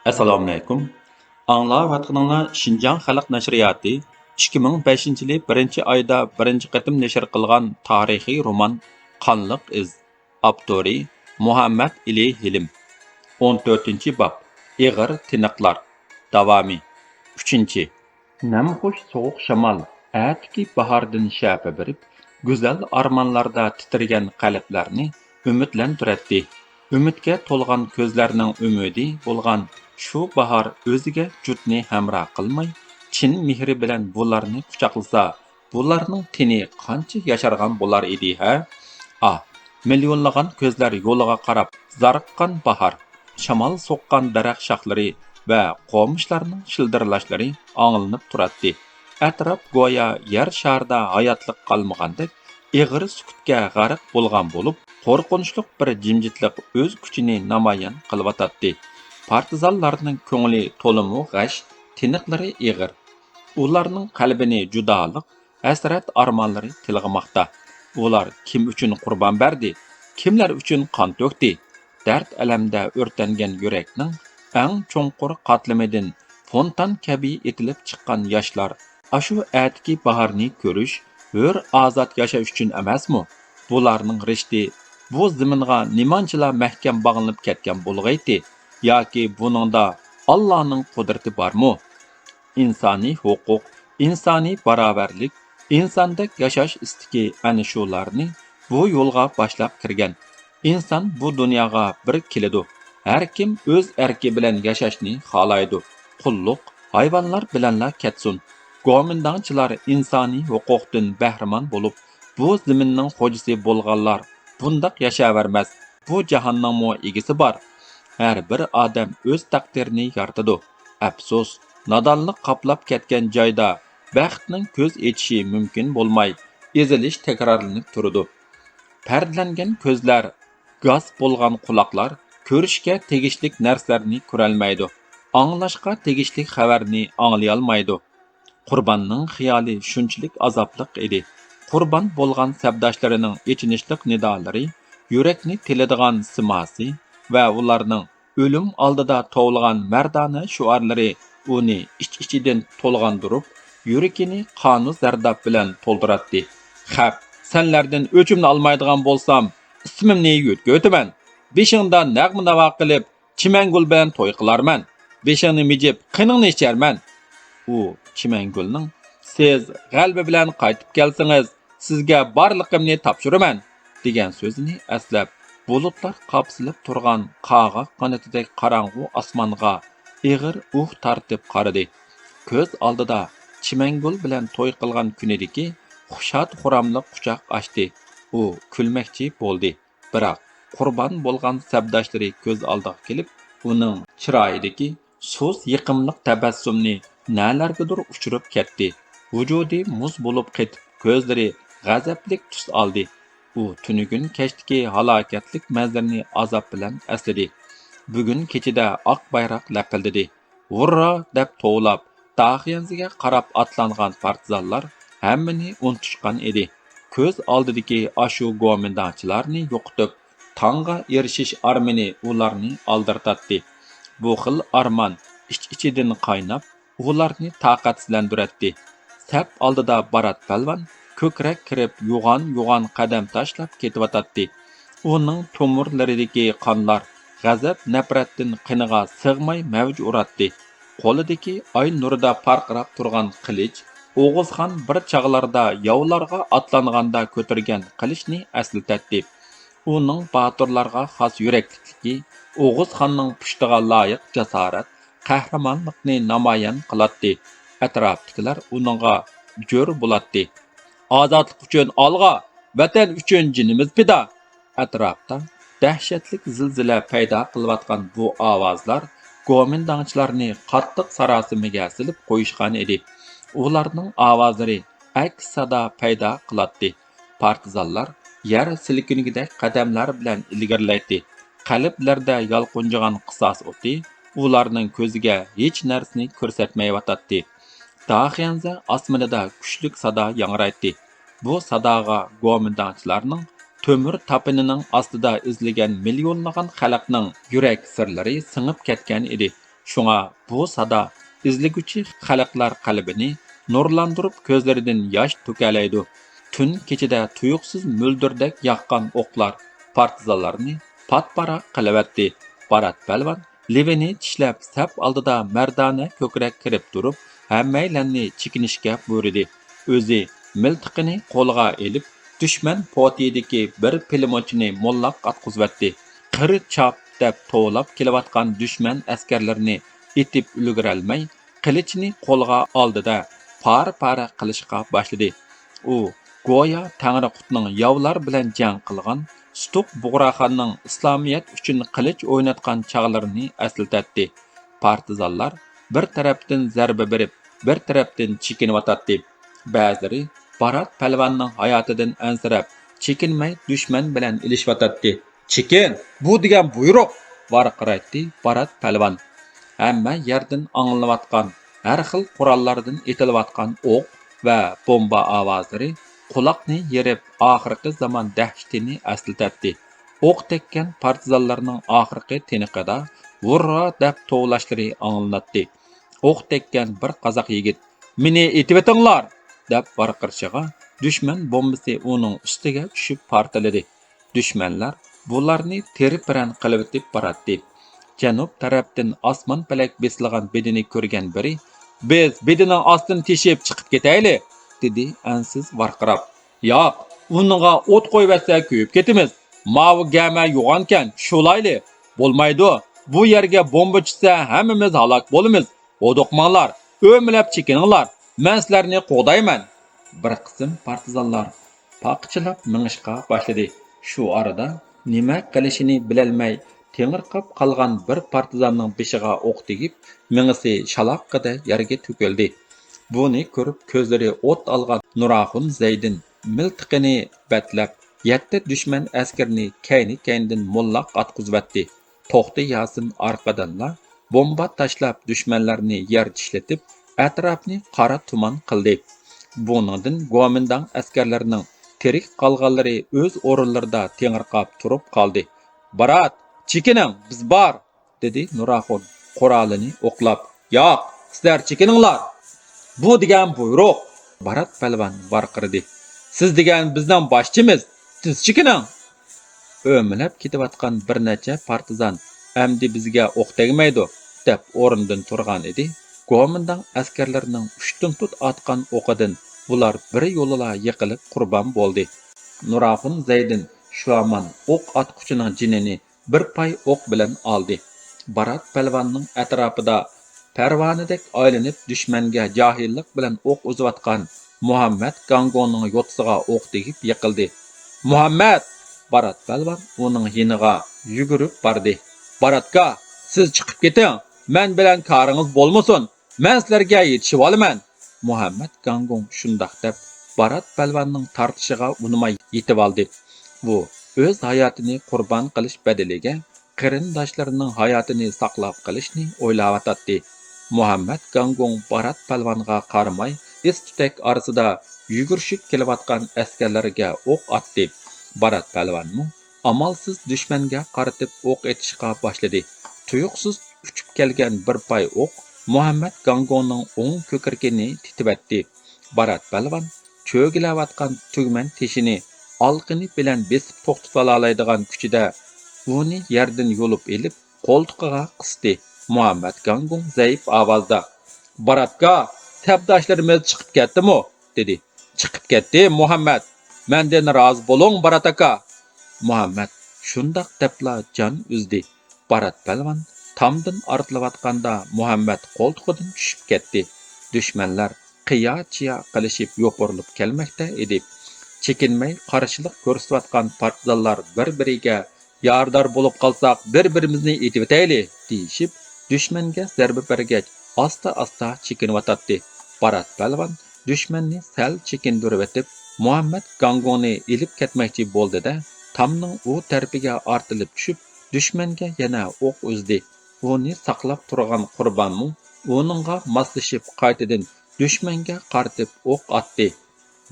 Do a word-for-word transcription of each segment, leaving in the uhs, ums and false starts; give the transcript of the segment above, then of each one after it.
ئەسسالامۇئەلەيكۇم. ئاڭلاۋاتقىنىڭلار شىنجاڭ خەلق نەشرىياتى ئىككى مىڭ بەشىنچى يىلى بىرىنچى ئايدا بىرىنچى قېتىم نەشر قىلغان تارىخىي رومان قانلىق ئىز. ئاپتورى مۇھەممەد ئېلى ھېلىم. ئون تۆتىنچى باب، ئېغىر تىنىقلار. داۋامى. ئۈچىنچى. نەمخۇش سوغۇق شامال ئەتىكى باھاردىن شەپە بېرىپ، گۈزەل ئارمانلاردا تىترىگەن قەلبلەرنى ئۈمىدلەندۈرەتتى. ئۈمىدكە تولغان كۆزلەرنىڭ ئۈمىدى بولغان شۇ باھار ئۆزىگە جۇتنى ھەمراھ قىلماي، چىن مېھرى بىلەن بۇلارنى قۇچاقلىسا، بۇلارنىڭ تېنى قانچە ياشارغان بولار ئىدى ھە؟ ئاھ، مىليونلىغان كۆزلەر يولىغا قاراپ زارىققان باھار. شامال سوققان دەرەخ شاخلىرى ۋە قومۇشلارنىڭ شىلدىرلاشلىرى ئاڭلىنىپ تۇراتتى. ئەتراپ گويا يەر شارىدا ھاياتلىق قالمىغاندەك ئېغىر سۈكۈتكە غەرق بولغان بولۇپ، قورقۇنچلۇق بىر جىمجىتلىق ئۆز كۈچىنى نامايان قىلىۋاتاتتى. پارتىزانلارنىڭ كۆڭلى تولىمۇ غەش، تىنىقلىرى ئېغىر. ئۇلارنىڭ قەلبىنى جۇدالىق، ھەسرەت ئارمانلىرى تىلغىماقتا. ئۇلار كىم ئۈچۈن قۇربان بەردى؟ كىملەر ئۈچۈن قان تۆكتى؟ دەرد-ئەلەمدە ئۆرتەنگەن يۈرەكنىڭ ئەڭ چوڭقۇر قاتلىمىدىن فونتان كەبى ئېتىلىپ چىققان ياشلار ئاشۇ ئەتىكى باھارنى كۆرۈش، ھۆر ئازاد ياشاش ئۈچۈن ئەمەسمۇ؟ بۇلارنىڭ رىشتى بۇ زېمىنغا نېمانچىلا مەھكەم باغلىنىپ كەتكەن بولغىيتى، ياكى بۇنىڭدا ئاللانىڭ قۇدرىتى بارمۇ؟ ئىنسانىي ھوقۇق، ئىنسانىي باراۋەرلىك، ئىنساندەك ياشاش ئىستىكى ئەنە شۇلارنى بۇ يولغا باشلاپ كىرگەن. ئىنسان بۇ دۇنياغا بىر كېلىدۇ. ھەر كىم ئۆز ئەركى بىلەن ياشاشنى خالايدۇ. قۇللۇق ھايۋانلار بىلەنلا كەتسۇن. گومىنداڭچىلار ئىنسانىي ھوقۇقتىن بەھرىمەن بولۇپ، بۇ زېمىننىڭ خوجىسى بولغانلار بۇنداق ياشاۋەرمەس. بۇ جاھاننىڭمۇ ئىگىسى بار. ھەر بىر ئادەم ئۆز تەقدىرىنى يارىتىدۇ. ئەپسۇس، نادانلىق قاپلاپ كەتكەن جايدا بەختنىڭ كۆز ئېچىشى مۇمكىن بولماي، ئېزىلىش تەكرارلىنىپ تۇرىدۇ. پەردىلەنگەن كۆزلەر، گاس بولغان قۇلاقلار كۆرۈشكە تېگىشلىك نەرسىلەرنى كۆرەلمەيدۇ، ئاڭلاشقا تېگىشلىك خەۋەرنى ئاڭلىيالمايدۇ. قۇرباننىڭ خىيالى شۇنچىلىك ئازابلىق ئىدى. قۇربان بولغان سەپداشلىرىنىڭ ئېچىنىشلىق نىدالىرى، يۈرەكنى تىلىدىغان سىماسى ۋە ئۇلارنىڭ ئۆلۈم ئالدىدا توۋلىغان مەردانە شوئارلىرى ئۇنى ئىچ-ئىچىدىن تولغاندۇرۇپ، يۈرىكىنى قانۇ زەرداب بىلەن تولدۇراتتى. خەپ، سەنلەردىن ئۆچۈمنى ئالمايدىغان بولسام، ئىسمىمنى يۆتكىۋېتىمەن. بېشىڭدا نەغمە-ناۋا قىلىپ، چىمەنگۈل بىلەن توي قىلارمەن. بېشىڭنى مىجىپ، قېنىڭنى ئىچەرمەن. ئۇ چىمەنگۈلنىڭ، سىز غەلىبە بىلەن قايتىپ كەلسىڭىز، سىزگە بارلىقىمنى تاپشۇرىمەن، دېگەن سۆزىنى ئەسلەپ، بۇلۇتلار قاپسىلىپ تۇرغان قاغا قانىتىدەك قاراڭغۇ ئاسمانغا ئېغىر ئۇھ تارتىپ قارىدى. كۆز ئالدىدا چىمەنگۈل بىلەن توي قىلغان كۈنىدىكى شاد-خۇراملىق قۇچاق ئاچتى. ئۇ كۈلمەكچى بولدى. بىراق، قۇربان بولغان سەپداشلىرى كۆز ئالدىغا كېلىپ، ئۇنىڭ چىرايىدىكى سۇس يېقىملىق تەبەسسۇمنى نەلەرگىدۇر ئۇچۇرۇپ كەتتى. ۋۇجۇدى مۇز بولۇپ قېتىپ، كۆزلىرى غەزەپلىك تۈس ئالدى. ئۇ تۈنۈگۈن كەچتىكى ھالاكەتلىك مەنزىرىنى ئازاب بىلەن ئەسلىدى. بۈگۈن كېچىدە ئاق بايراق لەپىلدىدى. ھۇررا دەپ توۋلاپ، داخىيەنزىگە قاراپ ئاتلانغان پارتىزانلار ھەممىنى ئۇنتۇشقان ئىدى. كۆز ئالدىدىكى ئاشۇ گومىنداڭچىلارنى يوقىتىپ، تاڭغا ئېرىشىش ئارمىنى ئۇلارنى ئالدىرىتاتتى. بۇ خىل ئارمان ئىچ-ئىچىدىن قايناپ، ئۇلارنى تاقەتسىزلەندۈرەتتى. سەپ ئالدىدا بارات پەلۋان كۆكرەك كىرىپ يوغان-يوغان قەدەم تاشلاپ كېتىۋاتاتتى. ئۇنىڭ تومۇرلىرىدىكى قانلار غەزەپ-نەپرەتتىن قېنىغا سىغماي مەۋج ئۇراتتى. قولىدىكى ئاي نۇرىدا پارقىراپ تۇرغان قىلىچ ئوغۇزخان بىر چاغلاردا ياۋلارغا ئاتلانغاندا كۆتۈرگەن قىلىچنى ئەسلىتەتتى. ئۇنىڭ باتۇرلارغا خاس يۈرەكلىكلىكى، ئوغۇزخاننىڭ پۇشتىغا لايىق جاسارەت، قەھرىمانلىقنى نامايان قىلاتتى. ئەتراپتىكىلەر ئۇنىڭغا جور بولاتتى. «ئازادلىق ئۈچۈن ئالغا! ۋەتەن ئۈچۈن جېنىمىز پىدا!» ئەتراپتا دەھشەتلىك زىلزىلە پەيدا قىلىۋاتقان بۇ ئاۋازلار گومىنداڭچىلارنى قاتتىق ساراسىمىگە سېلىپ قويۇشقان ئىدى. ئۇلارنىڭ ئاۋازلىرى ئەكس سادا پەيدا قىلاتتى. پارتىزانلار يەر سىلكىنگۈدەك قەدەملەر بىلەن ئىلگىرىلەيتتى. قەلبلەردە يالقۇنجىغان قىساس ئوتى ئۇلارنىڭ كۆزىگە ھېچ نەرسىنى كۆرسەتمەيۋاتاتتى. داخىيەنزە ئاسمىنىدا كۈچلۈك سادا ياڭرايتتى. بۇ ساداغا گومىنداڭچىلارنىڭ تۆمۈر تاپىنىنىڭ ئاستىدا ئىزلىگەن مىليونلىغان خەلقنىڭ يۈرەك سىرلىرى سىڭىپ كەتكەن ئىدى. شۇڭا بۇ سادا ئىزلىگۈچى خەلقلەر قەلبىنى نۇرلاندۇرۇپ، كۆزلىرىدىن ياش تۆكەلەيدۇ. تۈن كېچىدە تۇيۇقسىز مۆلدۈردەك ياغقان ئوقلار پارتىزانلارنى پات-پاراق قىلىۋەتتى. بارات پەلۋان لېۋىنى چىشلەپ، سەپ ئالدىدا مەردانە كۆكرەك كېرىپ تۇرۇپ، ھەممەيلەننى چېكىنىشكە بۇيرۇدى. ئۆزى مىلتىقىنى قولىغا ئېلىپ، دۈشمەن پوتىيىدىكى بىر پىلىمونچىنى موللاق ئاتقۇزۇۋەتتى. قىر چاپ دەپ توۋلاپ كېلىۋاتقان دۈشمەن ئەسكەرلىرىنى ئېتىپ ئۈلگۈرەلمەي، قىلىچىنى قولىغا ئالدى-دە، پارە-پارە قىلىشقا باشلىدى. ئۇ گويا تەڭرىقۇتنىڭ ياۋلار بىلەن جەڭ قىلغان سۇتۇق بۇغراخاننىڭ ئىسلامىيەت ئۈچۈن قىلىچ ئويناتقان چاغلىرىنى ئەسلىتەتتى. پارتىزانلار بىر تەرەپتىن زەربە بېرىپ، بىر تەرەپتىن چېكىنىۋاتاتتى. بەزىلىرى بارات پەلۋاننىڭ ھاياتىدىن ئەنسىرەپ، چېكىنمەي دۈشمەن بىلەن ئېلىشىۋاتاتتى. «چېكىن! بۇ دېگەن بۇيرۇق!» ۋارقىرايتتى بارات پەلۋان. ھەممە يەردىن ئاڭلىنىۋاتقان ھەر خىل قوراللاردىن ئېتىلىۋاتقان ئوق ۋە بومبا ئاۋازلىرى قۇلاقنى يېرىپ، ئاخىرقى زامان دەھشىتىنى ئەسلىتەتتى. ئوق تەگكەن پارتىزانلارنىڭ ئاخىرقى تىنىقىدا «ھۇررا!» دەپ توۋلاشلىرى ئاڭلىناتتى. ئوق تەگكەن بىر قازاق يىگىت «مېنى ئېتىۋېتىڭلار!» دەپ ۋارقىرىشىغا، دۈشمەن بومبىسى ئۇنىڭ ئۈستىگە چۈشۈپ پارتلىدى. دۈشمەنلەر بۇلارنى تېرە-پىرەن قىلىۋېتىپ باراتتى. جەنۇب تەرەپتىن ئاسمان پەلەك بېسىلغان بېدىنى كۆرگەن بىرى، «بىز بېدىنىڭ ئاستىنى تېشىپ چىقىپ كېتەيلى!» دېدى ئەنسىز ۋارقىراپ. «ياق، ئۇنىڭغا ئوت قويۇۋەتسە كۆيۈپ كېتىمىز. ماۋۇ گەمە يوغانكەن، چۈشۈۋالايلى.» «بولمايدۇ، بۇ يەرگە بومبا چۈشسە ھەممىمىز ھالاك بولىمىز. ھودۇقماڭلار، ئۆمىلەپ چېكىنىڭلار، مەن سىلەرنى قوغدايمەن.» بىر قىسىم پارتىزانلار پاقىچىلاپ مېڭىشقا باشلىدى. شۇ ئارىدا نېمە قىلىشىنى بىلەلمەي تېڭىرقاپ قالغان بىر پارتىزاننىڭ بېشىغا ئوق تېگىپ، مېڭىسى شالاققىدە يەرگە تۆكۈلدى. بۇنى كۆرۈپ كۆزلىرى ئوت ئالغان نۇراخۇن زەيدىن مىلتىقىنى بەتلەپ، يەتتە دۈشمەن ئەسكىرىنى كەينى-كەينىدىن موللاق ئاتقۇزۇۋەتتى. توختى ياسىن ئارقىدىنلا بومبا تاشلاپ، دۈشمەنلەرنى يەر چىشلىتىپ، ئەتراپنى قارا تۇمان قىلدى. بۇنىڭدىن گومىنداڭ ئەسكەرلىرىنىڭ تىرىك قالغانلىرى ئۆز ئورۇنلىرىدا تېڭىرقاپ تۇرۇپ قالدى. «بارات، چېكىنىڭ، بىز بار!» دېدى نۇراخۇن قورالىنى ئوقلاپ. «ياق، سىلەر چېكىنىڭلار! بۇ دېگەن بۇيرۇق!» بارات پەلۋان ۋارقىرىدى. «سىز دېگەن بىزنىڭ باشچىمىز! تېز چېكىنىڭ!» ئۆمىلەپ كېتىۋاتقان بىر نەچچە پارتىزان «ئەمدى بىزگە ئوق تەگمەيدۇ» دەپ ئورنىدىن تۇرغان ئىدى. گومىنداڭ ئەسكەرلىرىنىڭ ئۇشتۇمتۇت ئاتقان ئوقىدىن بۇلار بىر يولىلا يىقىلىپ قۇربان بولدى. نۇراخۇن زەيدىن شۇ ھامان ئوق ئاتقۇچىنىڭ جېنىنى بىر پاي ئوق بىلەن ئالدى. بارات پەلۋاننىڭ ئەتراپىدا پەرۋانىدەك ئايلىنىپ، دۈشمەنگە جاھىللىق بىلەن ئوق ئۇزىۋاتقان مۇھەممەد گاڭگوڭنىڭ يوتىسىغا ئوق تېگىپ يىقىلدى. «مۇھەممەد!» بارات پەلۋان ئۇنىڭ يېنىغا يۈگۈرۈپ باردى. «بارات ئاكا، سىز چىقىپ كېتىڭ، مەن بىلەن كارىڭىز بولمىسۇن، مەن سىلەرگە يېتىشىۋالىمەن.» مۇھەممەد گاڭگوڭ شۇنداق دەپ، بارات پەلۋاننىڭ تارتىشىغا ئۇنىماي يېتىۋالدى. ئۇ ئۆز ھاياتىنى قۇربان قىلىش بەدىلىگە قېرىنداشلىرىنىڭ ھاياتىنى ساقلاپ قېلىشنى ئويلاۋاتاتتى. مۇھەممەد گاڭگوڭ بارات پەلۋانغا قارىماي، ئىس-تۈتەك ئارىسىدا يۈگۈرۈشۈپ كېلىۋاتقان ئەسكەرلەرگە ئوق ئاتتى. بارات پەلۋانمۇ ئامالسىز دۈشمەنگە قارىتىپ ئوق ئېتىشقا باشلىدى. تۇيۇقسىز ئۇچۇپ كەلگەن بىر پاي ئوق مۇھەممەد گاڭگوڭنىڭ ئوڭ كۆكرىكىنى تېتىۋەتتى. بارات پەلۋان چۆگىلەۋاتقان تۈگمەن تېشىنى ئالىقىنى بىلەن بېسىپ توختىتالالايدىغان كۈچىدە ئۇنى يەردىن يۇلۇپ ئېلىپ، قولتۇقىغا قىستى. مۇھەممەد گاڭگوڭ زەئىپ ئاۋازدا، «بارات ئاكا، سەپداشلىرىمىز چىقىپ كەتتىمۇ؟» دېدى. «چىقىپ كەتتى، مۇھەممەد. مەندىن رازى بولۇڭ، بارات ئاكا.» مۇھەممەد شۇنداق دەپلا جان ئۈزدى. بارات پەلۋان تامدىن ئارتىلىۋاتقاندا، مۇھەممەد قولتۇقىدىن چۈشۈپ كەتتى. دۈشمەنلەر قىيا-چىيا قىلىشىپ يوپۇرۇلۇپ كەلمەكتە ئىدى. چېكىنمەي قارشىلىق كۆرسىتىۋاتقان پارتىزانلار بىر-بىرىگە، «يارىدار بولۇپ قالساق، بىر-بىرىمىزنى ئېتىۋېتەيلى!» دېيىشىپ، دۈشمەنگە زەربە بەرگەچ، ئاستا-ئاستا چېكىنىۋاتاتتى. بارات پەلۋان دۈشمەننى سەل چېكىندۈرۈۋېتىپ، مۇھەممەد گاڭگوڭنى ئېلىپ كەتمەكچى بولدى-دە، تامنىڭ ئۇ تەرىپىگە ئارتىلىپ چۈشۈپ، دۈشمەنگە يەنە ئوق ئۈزدى. ئۇنى ساقلاپ تۇرغان قۇربانمۇ ئۇنىڭغا ماسلىشىپ، قايتىدىن دۈشمەنگە قارىتىپ ئوق ئاتتى.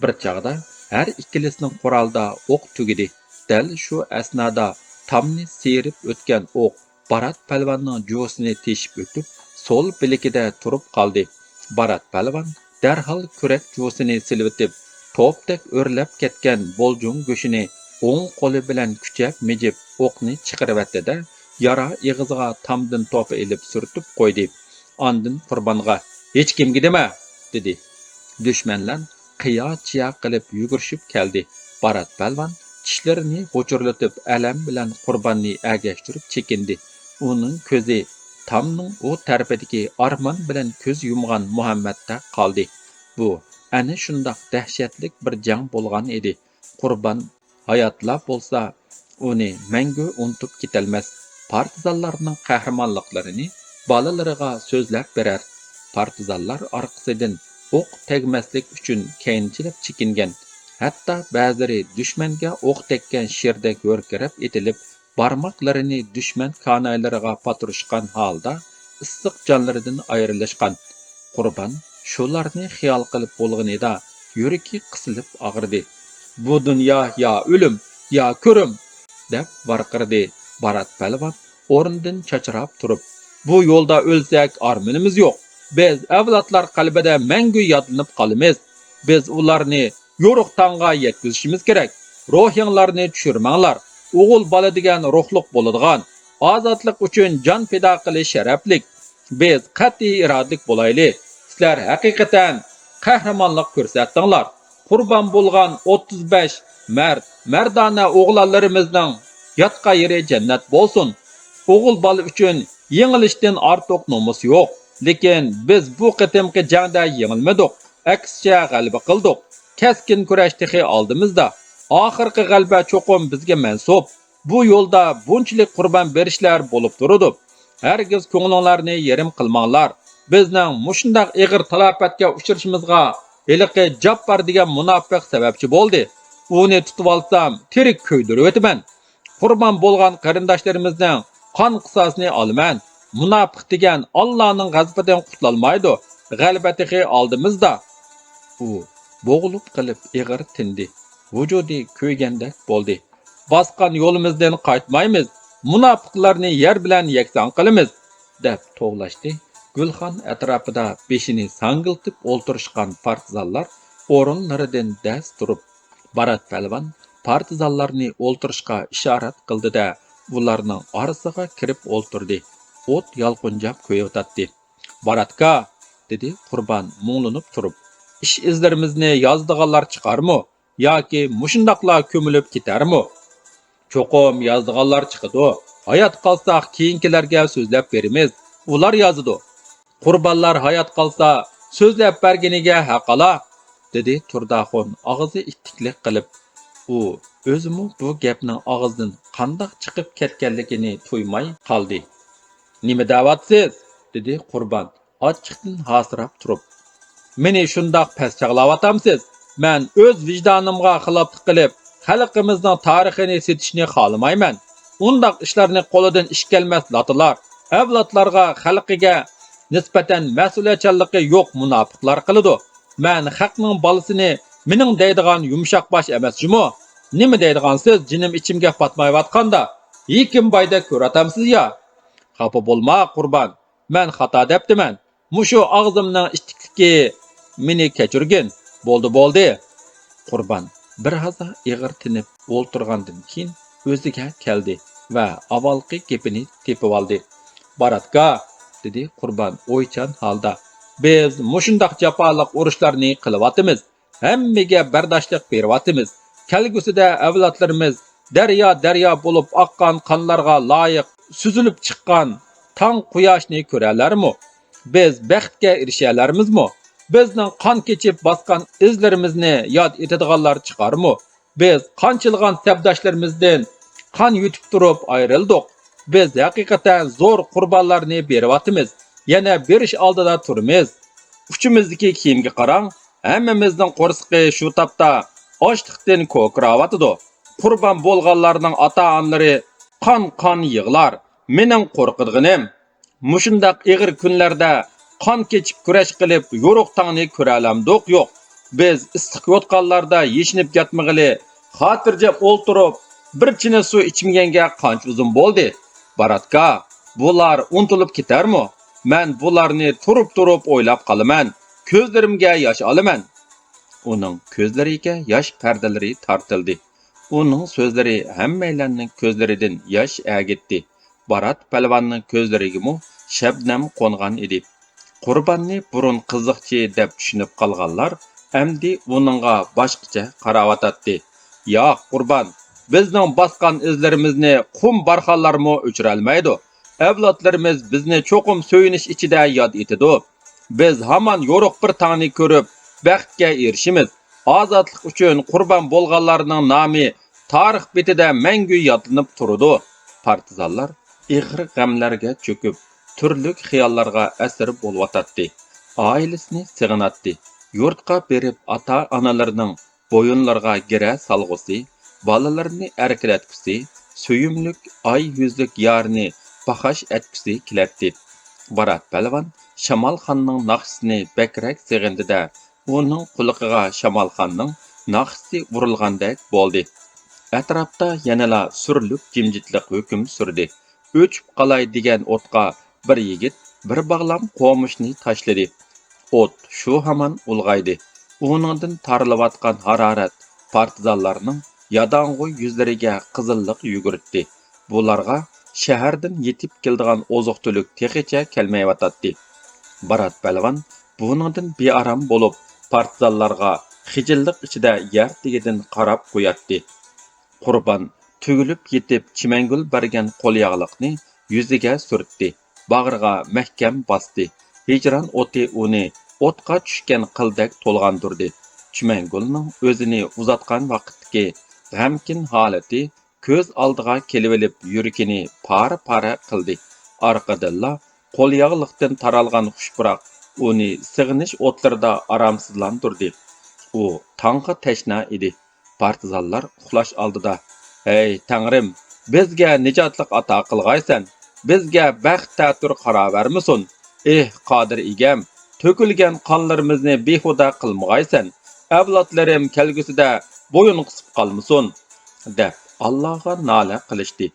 بىر چاغدا ھەر ئىككىلىسىنىڭ قورالىدا ئوق تۈگىدى. دەل شۇ ئەسنادا تامنى سىيرىپ ئۆتكەن ئوق بارات پەلۋاننىڭ جۇۋىسىنى تېشىپ ئۆتۈپ، سول بىلىكىدە تۇرۇپ قالدى. بارات پەلۋان دەرھال كۈرەك جۇۋىسىنى سېلىۋېتىپ، توپتەك ئۆرلەپ كەتكەن بولجۇڭ گۆشىنى ئوڭ قولى بىلەن كۈچەپ مىجىپ، ئوقنى چىقىرىۋەتتى-دە، يارا ئېغىزىغا تامدىن توپا ئېلىپ سۈرتۈپ قويدى. ئاندىن قۇربانغا: «ھېچكىمگە دېمە!» دېدى. دۈشمەنلەر قىيا-چىيا قىلىپ يۈگۈرۈشۈپ كەلدى. بارات پەلۋان چىشلىرىنى غۇچۇرلىتىپ، ئەلەم بىلەن قۇرباننى ئەگەشتۈرۈپ چېكىندى. ئۇنىڭ كۆزى تامنىڭ ئۇ تەرىپىدىكى ئارمان بىلەن كۆز يۇمغان مۇھەممەدتە قالدى. بۇ ئەنە شۇنداق دەھشەتلىك بىر جەڭ بولغان ئىدى. قۇربان ھاياتلا بولسا، ئۇنى مەڭگۈ ئۇنتۇپ كېتەلمەس. پارتىزانلارنىڭ قەھرىمانلىقلىرىنى بالىلىرىغا سۆزلەپ بېرەر. پارتىزانلار ئارقىسىدىن ئوق تەگمەسلىك ئۈچۈن كەينىچىلەپ چېكىنگەن. ھەتتا بەزىلىرى دۈشمەنگە ئوق تەگكەن شىردەك ھۆركىرەپ ئېتىلىپ، بارماقلىرىنى دۈشمەن كانايلىرىغا پاتۇرۇشقان ھالدا ئىسسىق جانلىرىدىن ئايرىلىشقان. قۇربان شۇلارنى خىيال قىلىپ بولغىنىدا يۈرىكى قىسىلىپ ئاغرىدى. «بۇ دۇنيا يا ئۆلۈم، يا كۆرۈم!» دەپ ۋارقىرىدى. بارات پەلۋان ئورنىدىن چاچراپ تۇرۇپ: «بۇ يولدا ئۆلسەك ئارمىنىمىز يوق. بىز ئەۋلادلار قەلبىدە مەڭگۈ يادلىنىپ قالىمىز. بىز ئۇلارنى يورۇق تاڭغا يەتكۈزۈشىمىز كېرەك. روھىڭلارنى چۈشۈرمەڭلار. ئوغۇل بالا دېگەن روھلۇق بولىدىغان، ئازادلىق ئۈچۈن جان پىدا قىلىش شەرەپلىك. بىز قەتئىي ئىرادىلىك بولايلى. سىلەر ھەقىقەتەن قەھرىمانلىق كۆرسەتتىڭلار. قۇربان بولغان ئوتتۇز بەش مەرد، مەردانە ئوغلانلىرىمىزنىڭ ياتقان يېرى جەننەت بولسۇن. ئوغۇل بالا ئۈچۈن يېڭىلىشتىن ئارتۇق نومۇس يوق. لېكىن بىز بۇ قېتىمقى جەڭدە يېڭىلمىدۇق. ئەكسىچە غەلىبە قىلدۇق. كەسكىن كۈرەش تېخى ئالدىمىزدا. ئاخىرقى غەلىبە چوقۇم بىزگە مەنسۇپ. بۇ يولدا بۇنچىلىك قۇربان بېرىشلەر بولۇپ تۇرىدۇ. ھەرگىز كۆڭلۈڭلارنى يېرىم قىلماڭلار. بىزنىڭ مۇشۇنداق ئېغىر تالاپەتكە ئۇچرىشىمىزغا ھېلىقى جاپپار دېگەن مۇناپىق سەۋەبچى بولدى. ئۇنى تۇتۇۋالسام، تىرىك كۆيدۈرۈۋېتىمەن. قۇربان بولغان قېرىنداشلىرىمىزنىڭ قان قىساسىنى ئالىمەن. مۇناپىق دېگەن ئاللانىڭ غەزىپىدىن قۇتۇلالمايدۇ. غەلىبە تېخى ئالدىمىزدا.» ئۇ بوغۇلۇپ قېلىپ ئېغىر تىندى. ۋۇجۇدى كۆيگەندەك بولدى. «باسقان يولىمىزدىن قايتمايمىز. مۇناپىقلارنى يەر بىلەن يەكسان قىلىمىز!» دەپ توۋلاشتى. گۈلخان ئەتراپىدا بېشىنى ساڭگىلتىپ ئولتۇرۇشقان پارتىزانلار ئورۇنلىرىدىن دەس تۇرۇپ، بارات پەلۋان پارتىزانلارنى ئولتۇرۇشقا ئىشارەت قىلدى-دە، ئۇلارنىڭ ئارىسىغا كىرىپ ئولتۇردى. ئوت يالقۇنجاپ كۆيۈۋاتاتتى. «باراتكا!» دېدى قۇربان مۇڭلىنىپ تۇرۇپ. «ئىش ئىزلىرىمىزنى يازىدىغانلار چىقارمۇ ياكى مۇشۇنداقلا كۆمۈلۈپ كېتەرمۇ؟» «چوقۇم يازىدىغانلار چىقىدۇ. ھايات قالساق كېيىنكىلەرگە سۆزلەپ بېرىمىز. ئۇلار يازىدۇ.» «قۇربانلار ھايات قالسا سۆزلەپ بەرگىنىگە ھەققالا!» دېدى تۇرداخۇن ئاغزى ئىتتىكلىك قىلىپ. ئۇ ئۆزىمۇ بۇ گەپنىڭ ئاغزىدىن قانداق چىقىپ كەتكەنلىكىنى تۇيماي قالدى. «نېمە دەۋاتىسىز؟» دېدى قۇربان ئاچچىقتىن ھاسىراپ تۇرۇپ. «مېنى شۇنداق پەس چاغلاۋاتامسىز؟ مەن ئۆز ۋىجدانىمغا خىلاپلىق قىلىپ، خەلقىمىزنىڭ تارىخىنى سېتىشنى خالىمايمەن. ئۇنداق ئىشلارنى قولىدىن ئىش كەلمەس لاتىلار، ئەۋلادلارغا، خەلقىگە نىسبەتەن مەسئۇلىيەتچانلىقى يوق مۇناپىقلار قىلىدۇ. مەن خەقنىڭ بالىسىنى مېنىڭ دەيدىغان يۇمشاق باش ئەمەس جۇمۇ. نېمە دەيدىغانسىز جېنىم ئىچىمگە پاتمايۋاتقاندا؟ ھېكىم بايدەك كۆرۈۋاتامسىز يا؟» «خاپا بولما، قۇربان. مەن خاتا دەپتىمەن. مۇشۇ ئاغزىمنىڭ ئىتتىكلىكى، مېنى كەچۈرگىن. بولدى، بولدى.» قۇربان بىر ھازا ئېغىر تىنىپ ئولتۇرغاندىن كېيىن ئۆزىگە كەلدى ۋە ئاۋۋالقى گېپىنى تېپىۋالدى. «باراتكا!» دېدى قۇربان ئويچان ھالدا. «بىز مۇشۇنداق جاپالىق ئۇرۇشلارنى قىلىۋاتىمىز. ھەممىگە بەرداشلىق بېرىۋاتىمىز. كەلگۈسىدە ئەۋلادلىرىمىز دەريا-دەريا بولۇپ ئاققان قانلارغا لايىق سۈزۈلۈپ چىققان تاڭ قۇياشنى كۆرەلەرمۇ؟ بىز بەختكە ئېرىشەلەرمىزمۇ؟ بىزنىڭ قان كېچىپ باسقان ئىزلىرىمىزنى ياد ئېتىدىغانلار چىقارمۇ؟ بىز قانچىلىغان سەپداشلىرىمىزدىن قان يۇتۇپ تۇرۇپ ئايرىلدۇق. بىز ھەقىقەتەن زور قۇربانلارنى بېرىۋاتىمىز. يەنە بېرىش ئالدىدا تۇرىمىز. ئۇچىمىزدىكى كىيىمگە قاراڭ، ھەممىمىزنىڭ قورسىقى شۇ تاپتا ئاچلىقتىن كوكىراۋاتىدۇ. قۇربان بولغانلارنىڭ ئاتا-ئانىلىرى قان-قان يىغلار. مېنىڭ قورقىدىغىنىم، مۇشۇنداق ئېغىر كۈنلەردە قان كېچىپ كۈرەش قىلىپ، يورۇق تاڭنى كۆرەلەمدۇق؟ يوق. بىز ئىسسىق يوتقانلاردا يېشىنىپ ياتمىغىلى، خاتىرجەم ئولتۇرۇپ، بىر چىنە سۇ ئىچمىگەنگە قانچە ئۇزۇن بولدى؟ باراتكا، بۇلار ئۇنتۇلۇپ كېتەرمۇ؟ مەن بۇلارنى تۇرۇپ-تۇرۇپ ئويلاپ قالىمەن، كۆزلىرىمگە ياش ئالىمەن. ئۇنىڭ كۆزلىرىگە ياش پەردىلىرى تارتىلدى. ئۇنىڭ سۆزلىرى ھەممەيلەننىڭ كۆزلىرىدىن ياش ئەگىتتى. بارات پەلۋاننىڭ كۆزلىرىگىمۇ شەبنەم قونغان ئىدى. قۇرباننى بۇرۇن قىزىقچى دەپ چۈشىنىپ قالغانلار ئەمدى ئۇنىڭغا باشقىچە قاراۋاتاتتى. ياق، قۇربان، بىزنىڭ باسقان ئىزلىرىمىزنى قۇم بارخانلارمۇ ئۆچۈرەلمەيدۇ. ئەۋلادلىرىمىز بىزنى چوقۇم سۆيۈنۈش ئىچىدە ياد ئېتىدۇ. بىز ھامان يورۇق بىر تاڭنى كۆرۈپ، بەختكە ئېرىشىمىز. ئازادلىق ئۈچۈن قۇربان بولغانلارنىڭ نامى تارىخ بېتىدە مەڭگۈ يادلىنىپ تۇرىدۇ. پارتىزانلار ئېغىر غەملەرگە چۆكۈپ، تۈرلۈك خىياللارغا ئەسىر بولۇۋاتاتتى. ئائىلىسىنى سېغىناتتى. يۇرتقا بېرىپ، ئاتا-ئانىلىرىنىڭ بويۇنلىرىغا گىرە سالغۇسى، بالىلىرىنى ئەركىلەتكۈسى، سۆيۈملۈك ئاي يۈزلۈك يارىنى پاخاش ئەتكۈسى كېلەتتى. بارات پەلۋان شامالخاننىڭ ناخشىسىنى بەكرەك سېغىندى-دە، ئۇنىڭ قۇلىقىغا شامالخاننىڭ ناخشىسى ئۇرۇلغاندەك بولدى. ئەتراپتا يەنىلا سۈرلۈك جىمجىتلىق ھۆكۈم سۈردى. ئۆچۈپ قالاي دېگەن ئوتقا بىر يىگىت بىر باغلام قومۇشنى تاشلىدى. ئوت شۇ ھامان ئۇلغايدى. ئۇنىڭدىن تارىلىۋاتقان ھارارەت پارتىزانلارنىڭ ياداڭغۇ يۈزلىرىگە قىزىللىق يۈگۈرتتى. بۇلارغا شەھەردىن يېتىپ كېلىدىغان ئوزۇق-تۈلۈك تېخىچە كەلمەيۋاتاتتى. بارات پەلۋان بۇنىڭدىن بىئارام بولۇپ، پارتىزانلارغا خىجىللىق ئىچىدە يەر تېگىدىن قاراپ قوياتتى. قۇربان تۈگۈلۈپ يېتىپ، چىمەنگۈل بەرگەن قولياغلىقنى يۈزىگە سۈرتتى، باغرىغا مەھكەم باستى. ھىجران ئوتى ئۇنى ئوتقا چۈشكەن قىلدەك تولغاندۇردى. چىمەنگۈلنىڭ ئۆزىنى ئۇزاتقان ۋاقىتتىكى غەمكىن ھالىتى كۆز ئالدىغا كېلىۋېلىپ، يۈرىكىنى پارە-پارە قىلدى. ئارقىدىنلا قولياغلىقتىن تارالغان خۇش پۇراق ئۇنى سېغىنىش ئوتلىرىدا ئارامسىزلاندۇردى. ئۇ تاڭغا تەشنا ئىدى. پارتىزانلار ئۇخلاش ئالدىدا، ھەي، تەڭرىم، بىزگە نىجاتلىق ئاتا قىلغايسەن، بىزگە بەخت تەتۈر قاراۋەرمىسۇن. ئېھ، قادىر ئىگەم، تۆكۈلگەن قانلىرىمىزنى بىھۇدە قىلمىغايسەن، ئەۋلادلىرىم كەلگۈسىدە بويۇن قىسىپ قالمىسۇن، دەپ ئاللاغا نالە قىلىشتى.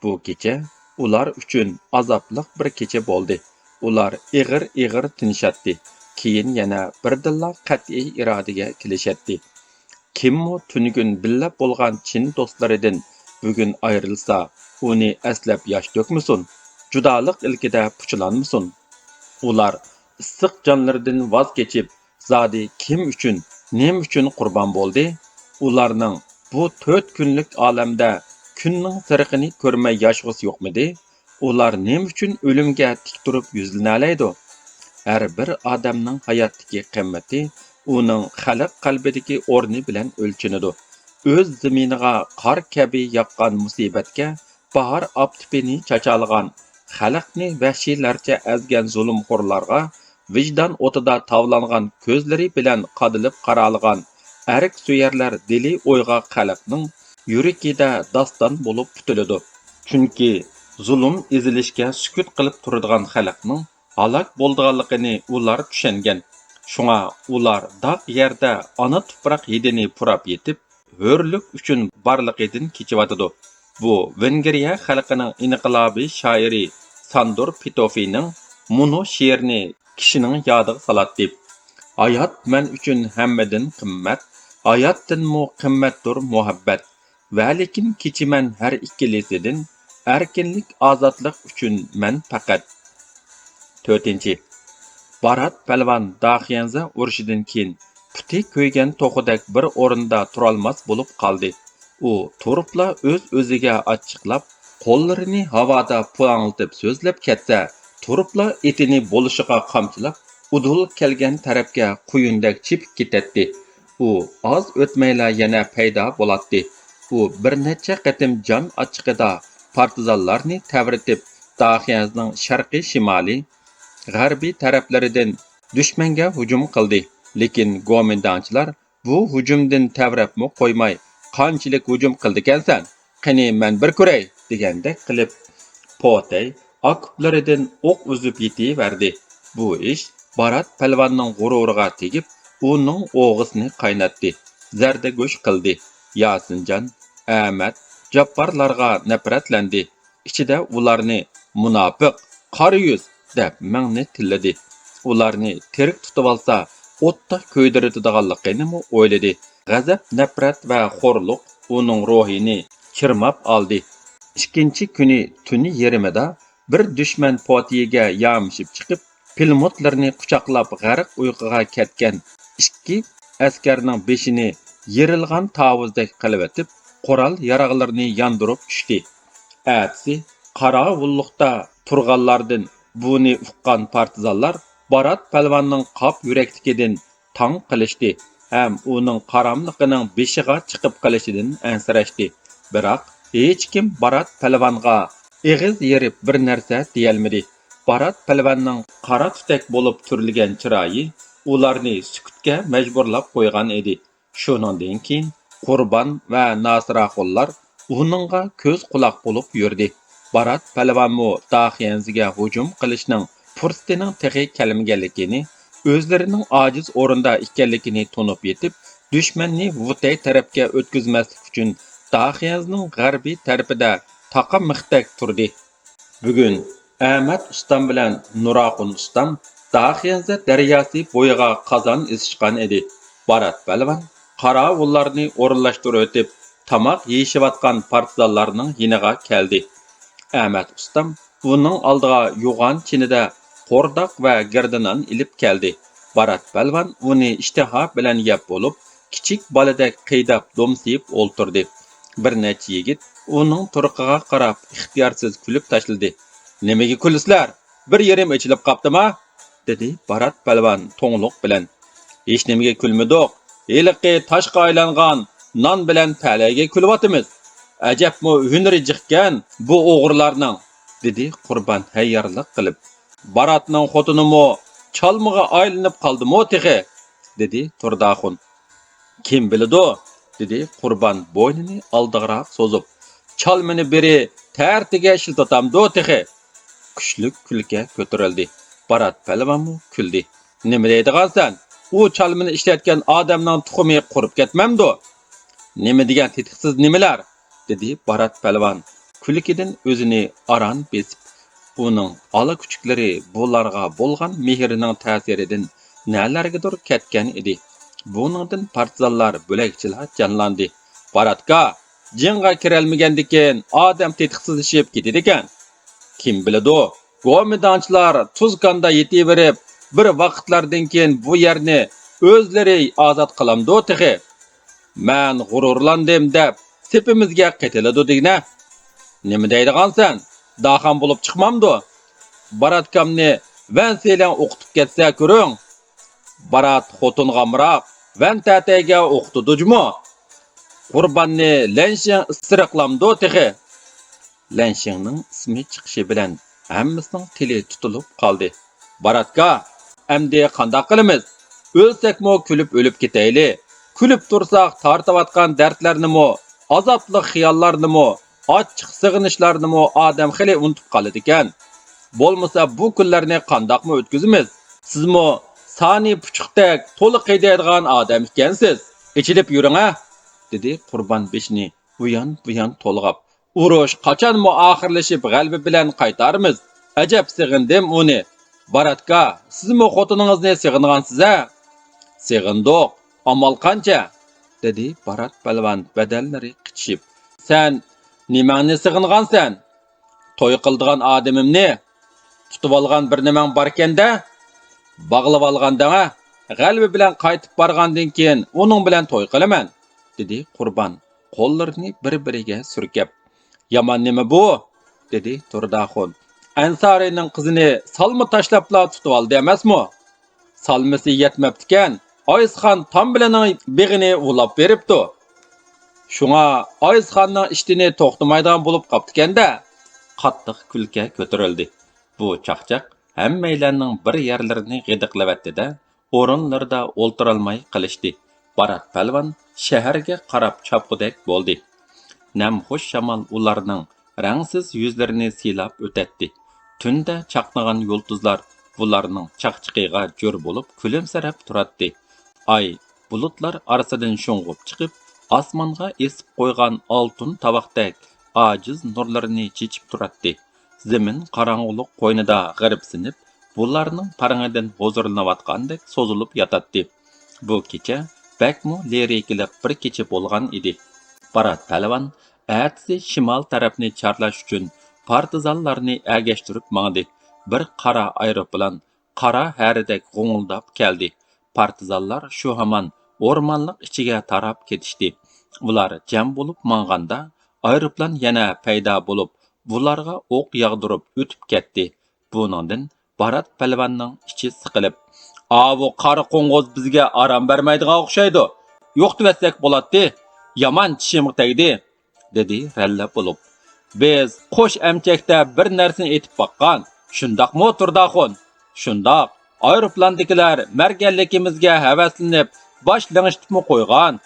بۇ كېچە ئۇلار ئۈچۈن ئازابلىق بىر كېچە بولدى. ئۇلار ئېغىر-ئېغىر تىنچاتتى. كېيىن يەنە بىردىنلا قەتئىي ئىرادىگە كېلىشەتتى. كىممۇ تۈنۈگۈن بىللە بولغان چىن دوستلىرىدىن بۈگۈن ئايرىلسا، ئۇنى ئەسلەپ ياش تۆكمىسۇن، جۇدالىق ئىلكىدە پۇچىلانمىسۇن. ئۇلار ئىسسىق جانلىرىدىن ۋاز كېچىپ، زادى كىم ئۈچۈن، نېمە ئۈچۈن قۇربان بولدى؟ ئۇلارنىڭ بۇ تۆت كۈنلۈك ئالەمدە كۈننىڭ سېرىقىنى كۆرمەي ياشىغۇسى يوقمىدى؟ ئۇلار نېمە ئۈچۈن ئۆلۈمگە تىك تۇرۇپ يۈزلىنەلەيدۇ؟ ھەر بىر ئادەمنىڭ ھاياتتىكى قىممىتى ئۇنىڭ خەلق قەلبىدىكى ئورنى بىلەن ئۆلچىنىدۇ. ئۆز زېمىنىغا قار كەبى ياغقان مۇسىبەتكە باھار ئاپتىپىنى چاچالىغان، خەلقنى ۋەھشىيلەرچە ئەزگەن زۇلۇمخورلارغا، ۋىجدان ئوتىدا تاۋلانغان كۆزلىرى بىلەن قادىلىپ قارالىغان ئەرك سۆيەرلەر دىلى ئويغاق خەلقنىڭ يۈرىكىدە داستان بولۇپ پۈتۈلىدۇ. چۈنكى زۇلۇم ئېزىلىشكە سۈكۈت قىلىپ تۇرىدىغان خەلقنىڭ ھالاك بولىدىغانلىقىنى ئۇلار چۈشەنگەن. شۇڭا ئۇلار داغ يەردە ئانا تۇپراق ھىدىنى پۇراپ يېتىپ، ھۆرلۈك ئۈچۈن بارلىقىدىن كېچىۋاتىدۇ. بۇ ۋېنگرىيە خەلقىنىڭ ئىنقىلابىي شائىرى ساندور پېتوفىنىڭ مۇنۇ شېئىرىنى كىشىنىڭ يادىغا سالاتتى. ھايات مەن ئۈچۈن ھەممىدىن قىممەت، ھاياتتىنمۇ قىممەتتۇر مۇھەببەت. ۋەلىكىن كېچىمەن ھەر ئىككىلىسىدىن، ئەركىنلىك، ئازادلىق ئۈچۈن مەن پەقەت. تۆتىنچى. بارات پەلۋان داخيەنزە ئۇرۇشىدىن كېيىن پۇتى كۆيگەن توخۇدەك بىر ئورۇندا تۇرالماس بولۇپ قالدى. ئۇ تۇرۇپلا ئۆز-ئۆزىگە ئاچچىقلاپ، قوللىرىنى ھاۋادا پۇلاڭلىتىپ سۆزلەپ كەتسە، تۇرۇپلا ئېتىنى بولۇشىغا قامچىلاپ، ئۇدۇل كەلگەن تەرەپكە قۇيۇندەك چېپىپ كېتەتتى. ئۇ ئاز ئۆتمەيلا يەنە پەيدا بولاتتى. ئۇ بىر نەچچە قېتىم جان ئاچچىقىدا پارتىزانلارنى تەۋرىتىپ، داخيەنزنىڭ شەرقىي، شىمالىي، غەربىي تەرەپلىرىدىن دۈشمەنگە ھۇجۇم قىلدى. لېكىن گومىنداڭچىلار بۇ ھۇجۇمدىن تەۋرەپمۇ قويماي، قانچىلىك ھۇجۇم قىلدىكەنسەن؟ قېنى، مەن بىر كۆرەي! دېگەندەك قىلىپ، پوتەي ئاكوپلىرىدىن ئوق ئۈزۈپ يېتىۋەردى. بۇ ئىش بارات پەلۋاننىڭ غۇرۇرىغا تېگىپ، ئۇنىڭ ئوغىسىنى قايناتتى، زەردە گۆش قىلدى. ياسىنجان، ئەمەت، جاپپارلارغا نەپرەتلەندى. ئىچىدە ئۇلارنى مۇناپىق، قارا يۈز دەپ مىڭنى تىللىدى. ئۇلارنى تىرىك تۇتۇۋالسا، ئوتتا كۆيدۈرۈتىدىغانلىقىنىمۇ ئويلىدى. غەزەپ، نەپرەت ۋە خورلۇق ئۇنىڭ روھىنى چىرماپ ئالدى. ئىككىنچى كۈنى تۈن يېرىمىدا بىر دۈشمەن پوتىيىگە يامىشىپ چىقىپ، پىلىموتلىرىنى قۇچاقلاپ غەرق ئۇيقۇغا كەتكەن ئىككى ئەسكەرنىڭ بېشىنى يېرىلغان تاۋۇزدەك قىلىۋېتىپ، قورال-ياراغلىرىنى ياندۇرۇپ چۈشتى. ئەتىسى قاراۋۇللۇقتا تۇرغانلاردىن بۇنى ئۇققان پارتىزانلار بارات پەلۋاننىڭ قاپ يۈرەكلىكىدىن تاڭ قېلىشتى ھەم ئۇنىڭ قاراملىقىنىڭ بېشىغا چىقىپ قېلىشىدىن ئەنسىرەشتى. بىراق، ھېچكىم بارات پەلۋانغا ئېغىز يېرىپ بىر نەرسە دېيەلمىدى. بارات پەلۋاننىڭ قارا تۈتەك بولۇپ تۈرۈلگەن چىرايى ئۇلارنى سۈكۈتكە مەجبۇرلاپ قويغان ئىدى. شۇنىڭدىن كېيىن قۇربان ۋە ناسىراخۇنلار ئۇنىڭغا كۆز-قۇلاق بولۇپ يۈردى. بارات پەلۋانمۇ داخيەنزىگە ھۇجۇم قىلىشنىڭ پۇرسىتىنىڭ تېخى كەلمىگەنلىكىنى، ئۆزلىرىنىڭ ئاجىز ئورۇندا ئىكەنلىكىنى تونۇپ يېتىپ، دۈشمەننى ۋۇتەي تەرەپكە ئۆتكۈزمەسلىك ئۈچۈن، داخيەنزنىڭ غەربىي تەرىپىدە تاقا مىختەك تۇردى. بۈگۈن ئەمەت ئۇستام بىلەن نۇراخۇن ئۇستام داخيەنزە دەرياسى بويىغا قازان ئېزىشقان ئىدى. بارات پەلۋان قاراۋۇللارنى ئورۇنلاشتۇرۇۋېتىپ، تاماق يېيىشىۋاتقان پارتىزانلارنىڭ يېنىغا كەلدى. ئەمەت ئۇستام ئۇنىڭ ئالدىغا يوغان چىنىدە قورداق ۋە گىردىنان ئېلىپ كەلدى. بارات پەلۋان ئۇنى ئىشتىها بىلەن يەپ بولۇپ، كىچىك بالىدەك قىيداپ دومسىيىپ ئولتۇردى. بىر نەچچە يىگىت ئۇنىڭ تۇرقىغا قاراپ ئىختىيارسىز كۈلۈپ تاشلىدى. «نېمىگە كۈلىسىلەر؟ بىر يېرىم ئېچىلىپ قاپتىما؟» دېدى بارات پەلۋان توڭلۇق بىلەن. «ھېچنېمىگە كۈلمىدۇق. ھېلىقى تاشقا ئايلانغان نان بىلەن پەلەيگە كۈلۈۋاتىمىز. ئەجەبمۇ ھۈنىرى جىقكەن بۇ ئوغرىلارنىڭ!» دېدى قۇربان ھەييارلىق قىلىپ. «باراتنىڭ خوتۇنىمۇ چالمىغا ئايلىنىپ قالدىمۇ تېخى؟» دېدى تۇرداخۇن. «كىم بىلىدۇ؟» دېدى قۇربان بوينىنى ئالدىغىراق سوزۇپ. «چالمىنى بىرى تەرىتىگە ئىشلىتىۋاتامدۇ تېخى؟» كۈچلۈك كۈلكە كۆتۈرۈلدى. بارات پەلۋانمۇ كۈلدى. «نېمە دەيدىغانسەن؟ ئۇ چالمىنى ئىشلەتكەن ئادەمنىڭ تۇخۇمى قۇرۇپ كەتمەمدۇ؟» «نېمە دېگەن تېتىقسىز نېمىلەر؟» دېدى بارات پەلۋان كۈلكىدىن ئۆزىنى ئاران بېسىپ. ئۇنىڭ ئالا كۈچۈكلىرى بۇلارغا بولغان مېھرىنىڭ تەسىرىدىن نەلەرگىدۇر كەتكەن ئىدى. بۇنىڭدىن پارتىزانلار بۆلەكچىلا جانلاندى. «باراتكا، جىڭغا كىرەلمىگەندىكىن ئادەم تېتىقسىزلىشىپ كېتىدىكەن. كىم بىلىدۇ، گومىنداڭچىلار تۇزكاندا يېتىۋېرىپ، بىر ۋاقىتلاردىن كېيىن بۇ يەرنى ئۆزلىرى ئازاد قىلامدۇ تېخى؟ مەن غۇرۇرلاندىم دەپ سېپىمىزگە قېتىلىدۇ دېگىنە. نېمە دەيدىغانسەن؟ داخان بولۇپ چىقمامدۇ؟ باراتكامنى ۋەن سېلىڭ ئوقۇتۇپ كەتسە كۆرۈڭ. بارات خوتۇنغا ئامراق، ۋەن تەتەيگە ئوقۇتىدۇ جۇمۇ. قۇرباننى لەنشىڭ ئىسرىقلامدۇ تېخى؟» لەنشىڭنىڭ ئىسمى چىقىشى بىلەن ھەممىسىنىڭ تىلى تۇتۇلۇپ قالدى. «باراتكا، ئەمدى قانداق قىلىمىز؟ ئۆلسەكمۇ كۈلۈپ ئۆلۈپ كېتەيلى. كۈلۈپ تۇرساق تارتىۋاتقان دەردلەرنىمۇ، ئازابلىق خىياللارنىمۇ، ئاچچىق سېغىنىشلارنىمۇ ئادەم خېلى ئۇنتۇپ قالىدىكەن. بولمىسا بۇ كۈنلەرنى قانداقمۇ ئۆتكۈزىمىز؟ سىزمۇ سانى پۇچۇقتەك تولا قىينايدىغان ئادەم ئىكەنسىز. ئېچىلىپ يۈرۈڭە!» دېدى قۇربان بېشىنى ئۇيان-بۇيان تولغاپ. «ئۇرۇش قاچانمۇ ئاخىرلىشىپ غەلىبە بىلەن قايتارمىز؟ ئەجەب سېغىندىم ئۇنى. باراتكا، سىزمۇ خوتۇنىڭىزنى سېغىنغانسىز ھە؟» «سېغىندۇق. ئامال قانچە؟» دېدى بارات پەلۋان بەدەنلىرى قىچىشىپ. «سەن نېمەڭنى سېغىنغانسەن؟» «توي قىلىدىغان ئادىمىمنى. تۇتۇۋالغان بىر نېمەڭ باركەن-دە؟ باغلىۋالغان دەڭە. غەلىبە بىلەن قايتىپ بارغاندىن كېيىن ئۇنىڭ بىلەن توي قىلىمەن»، دېدى قۇربان قوللىرىنى بىر-بىرىگە سۈركەپ. «يامان نېمە بۇ؟» دېدى تۇرداخۇن. «ئەنسارىينىڭ قىزىنى سالما تاشلاپلا تۇتۇۋالدى ئەمەسمۇ؟ سالمىسى يەتمەپتىكەن، ئايسخان تام بىلەننىڭ بېغىنى ئۇلاپ بېرىپتۇ. شۇڭا ئايسخاننىڭ ئىشتىنى توختىمايدىغان بولۇپ قاپتىكەن-دە.» قاتتىق كۈلكە كۆتۈرۈلدى. بۇ چاقچاق ھەممەيلەننىڭ بىر يەرلىرىنى غىدىقلىۋەتتى-دە، ئورۇنلىرىدا ئولتۇرالماي قېلىشتى. بارات پەلۋان شەھەرگە قاراپ چاپقۇدەك بولدى. نەمخۇش شامال ئۇلارنىڭ رەڭسىز يۈزلىرىنى سىيلاپ ئۆتەتتى. تۈندە چاقنىغان يۇلتۇزلار بۇلارنىڭ چاقچىقىغا جور بولۇپ كۈلۈمسىرەپ تۇراتتى. ئاي بۇلۇتلار ئارىسىدىن شۇڭغۇپ چىقىپ، ئاسمانغا ئېسىپ قويغان ئالتۇن تاۋاقتەك ئاجىز نۇرلىرىنى چېچىپ تۇراتتى. زېمىن قاراڭغۇلۇق قوينىدا غېرىبسىنىپ، بۇلارنىڭ پارىڭىدىن ھۇزۇرلىنىۋاتقاندەك سوزۇلۇپ ياتاتتى. بۇ كېچە بەكمۇ لىرىكىلىق بىر كېچە بولغان ئىدى. بارات پەلۋان ئەتىسى شىمال تەرەپنى چارلاش ئۈچۈن پارتىزانلارنى ئەگەشتۈرۈپ ماڭدى. بىر قارا ئايروپىلان قارا ھەرىدەك غوڭۇلداپ كەلدى. پارتىزانلار شۇ ھامان ئورمانلىق ئىچىگە تاراپ كېتىشتى. ئۇلار جەم بولۇپ ماڭغاندا، ئايروپىلان يەنە پەيدا بولۇپ، بۇلارغا ئوق ياغدۇرۇپ ئۆتۈپ كەتتى. بۇنىڭدىن بارات پەلۋاننىڭ ئىچى سىقىلىپ، «ئاۋۇ قارا قوڭغۇز بىزگە ئارام بەرمەيدىغان ئوخشايدۇ. يوقىتىۋەتسەك بولاتتى. يامان چىشىمغا تەگدى.» دېدى رەللە بولۇپ. «بىز قوش ئەمچەكتە بىر نەرسىنى ئېتىپ باققان، شۇنداقمۇ، تۇرداخۇن؟» «شۇنداق. ئايروپىلاندىكىلەر مەرگەنلىكىمىزگە ھەۋەسلىنىپ، باش لىڭشىتىپمۇ قويغان.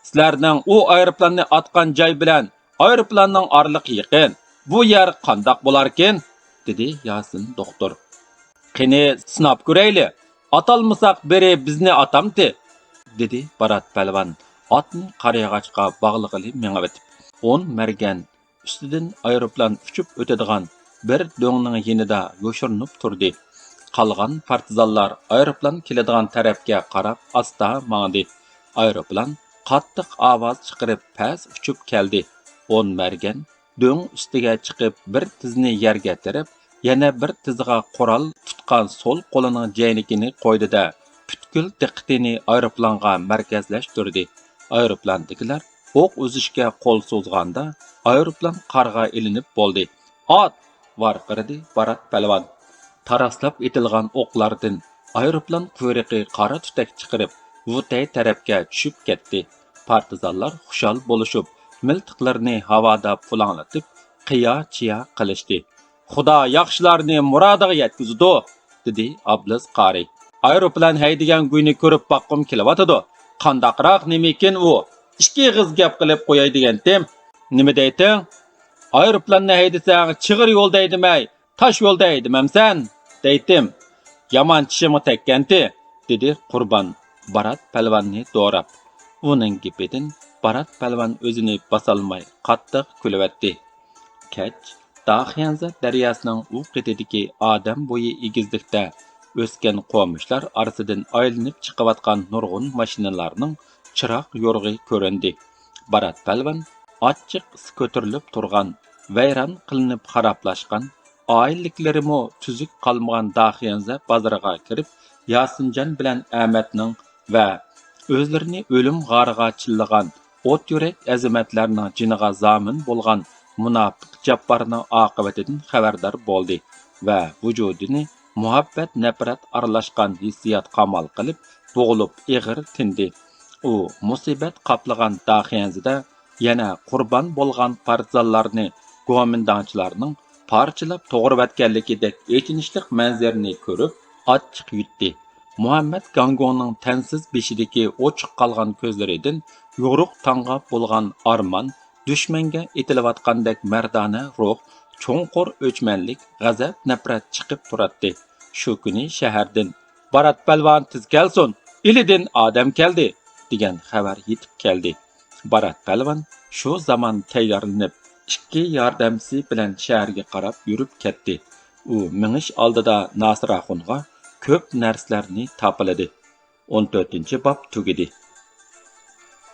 سىلەرنىڭ ئۇ ئايروپىلاننى ئاتقان جاي بىلەن ئايروپىلاننىڭ ئارىلىقى يېقىن. بۇ يەر قانداق بولاركىن؟» دېدى ياسىن دوختۇر. «قېنى، سىناپ كۆرەيلى. ئاتالمىساق، بىرى بىزنى ئاتامتى؟» دېدى بارات پەلۋان ئاتنى قارىياغاچقا باغلىغىلى مېڭىۋېتىپ. ئون مەرگەن ئۈستىدىن ئايروپىلان ئۇچۇپ ئۆتىدىغان بىر دۆڭنىڭ يېنىدا يوشۇرۇنۇپ تۇردى. قالغان پارتىزانلار ئايروپىلان كېلىدىغان تەرەپكە قاراپ ئاستا ماڭدى. ئايروپىلان قاتتىق ئاۋاز چىقىرىپ پەس ئۇچۇپ كەلدى. ئون مەرگەن دۆڭ ئۈستىگە چىقىپ، بىر تىزىنى يەرگە تىرىپ، يەنە بىر تىزىغا قورال تۇتقان سول قولىنىڭ جەينىكىنى قويدى-دە، پۈتكۈل دىققىتىنى ئايروپىلانغا مەركەزلەشتۈردى. ئايروپىلاندىكىلەر ئوق ئۈزۈشكە قول سوزغاندا، ئايروپىلان قارغا ئىلىنىپ بولدى. «ئات!» ۋارقىرىدى بارات پەلۋان. تاراسلاپ ئېتىلغان ئوقلاردىن ئايروپىلان قۇيرۇقى قارا تۈتەك چىقىرىپ، ۋۇتەي تەرەپكە چۈشۈپ كەتتى. پارتىزانلار خۇشال بولۇشۇپ، مىلتىقلىرىنى ھاۋادا پۇلاڭلىتىپ، قىيا-چىيا قىلىشتى. «خۇدا ياخشىلارنى مۇرادىغا يەتكۈزىدۇ!» دېدى ئابلىز قارى. «ئايروپىلان ھەيدىگەن گۇينى كۆرۈپ باققۇم كېلىۋاتىدۇ. قانداقراق نېمىكىن ئۇ؟ ئىككى ئېغىز گەپ قىلىپ قوياي دېگەنتىم.» «نېمە دەيتتىڭ؟» «ئايروپىلاننى ھەيدىسەڭ، چىغىر يولدا ھەيدىمەي، تاش يولدا ھەيدىمەمسەن؟» دەيتتىم. «يامان چىشىمغا تەگكەنتى»، دېدى قۇربان بارات پەلۋاننى دوراپ. ئۇنىڭ گېپىدىن بارات پەلۋان ئۆزىنى باسالماي قاتتىق كۈلۈۋەتتى. كەچ داخيەنزە دەرياسىنىڭ ئۇ قېتىدىكى ئادەم بويى ئېگىزلىكتە ئۆسكەن قومۇشلار ئارىسىدىن ئايلىنىپ چىقىۋاتقان نۇرغۇن ماشىنىلارنىڭ چىراغ يورۇقى كۆرۈندى. بارات پەلۋان ئاچچىق ئىس كۆتۈرۈلۈپ تۇرغان، ۋەيران قىلىنىپ خارابلاشقان، ئائىلىلىكلىرىمۇ تۈزۈك قالمىغان داخيەنزە بازىرىغا كىرىپ، ياسىنجان بىلەن ئەمەتنىڭ ۋە ئۆزلىرىنى ئۆلۈم غارىغا چىللىغان ئوت يۈرەك ئەزىمەتلەرنىڭ جېنىغا زامىن بولغان مۇناپىق جاپپارنىڭ ئاقىۋىتىدىن خەۋەردار بولدى ۋە ۋۇجۇدىنى مۇھەببەت-نەپرەت ئارىلاشقان ھېسسىيات قامال قىلىپ، بوغۇلۇپ ئېغىر تىندى. ئۇ مۇسىبەت قاپلىغان داخيەنزىدە يەنە قۇربان بولغان پارتىزانلارنى گومىنداڭچىلارنىڭ پارچىلاپ توغرىۋەتكەنلىكىدەك ئېچىنىشلىق مەنزىرىنى كۆرۈپ، ئاچچىق يۇتتى. مۇھەممەد گاڭگوڭنىڭ تەنسىز بېشىدىكى ئوچۇق قالغان كۆزلىرىدىن يورۇق تاڭغا بولغان ئارمان، دۈشمەنگە ئېتىلىۋاتقاندەك مەردانە روھ، چوڭقۇر ئۆچمەنلىك، غەزەپ-نەپرەت چىقىپ تۇراتتى. شۇ كۈنى شەھەردىن، «بارات پەلۋان تېز كەلسۇن، ئىلىدىن ئادەم كەلدى» دېگەن خەۋەر يېتىپ كەلدى. بارات پەلۋان شۇ زامان تەييارلىنىپ، ئىككى ياردەمچىسى بىلەن شەھەرگە قاراپ يۈرۈپ كەتتى. ئۇ مېڭىش ئالدىدا ناسىر ئاخۇنغا كۆپ نەرسىلەرنى تاپىلىدى. ئون تۆتىنچى باب تۈگىدى.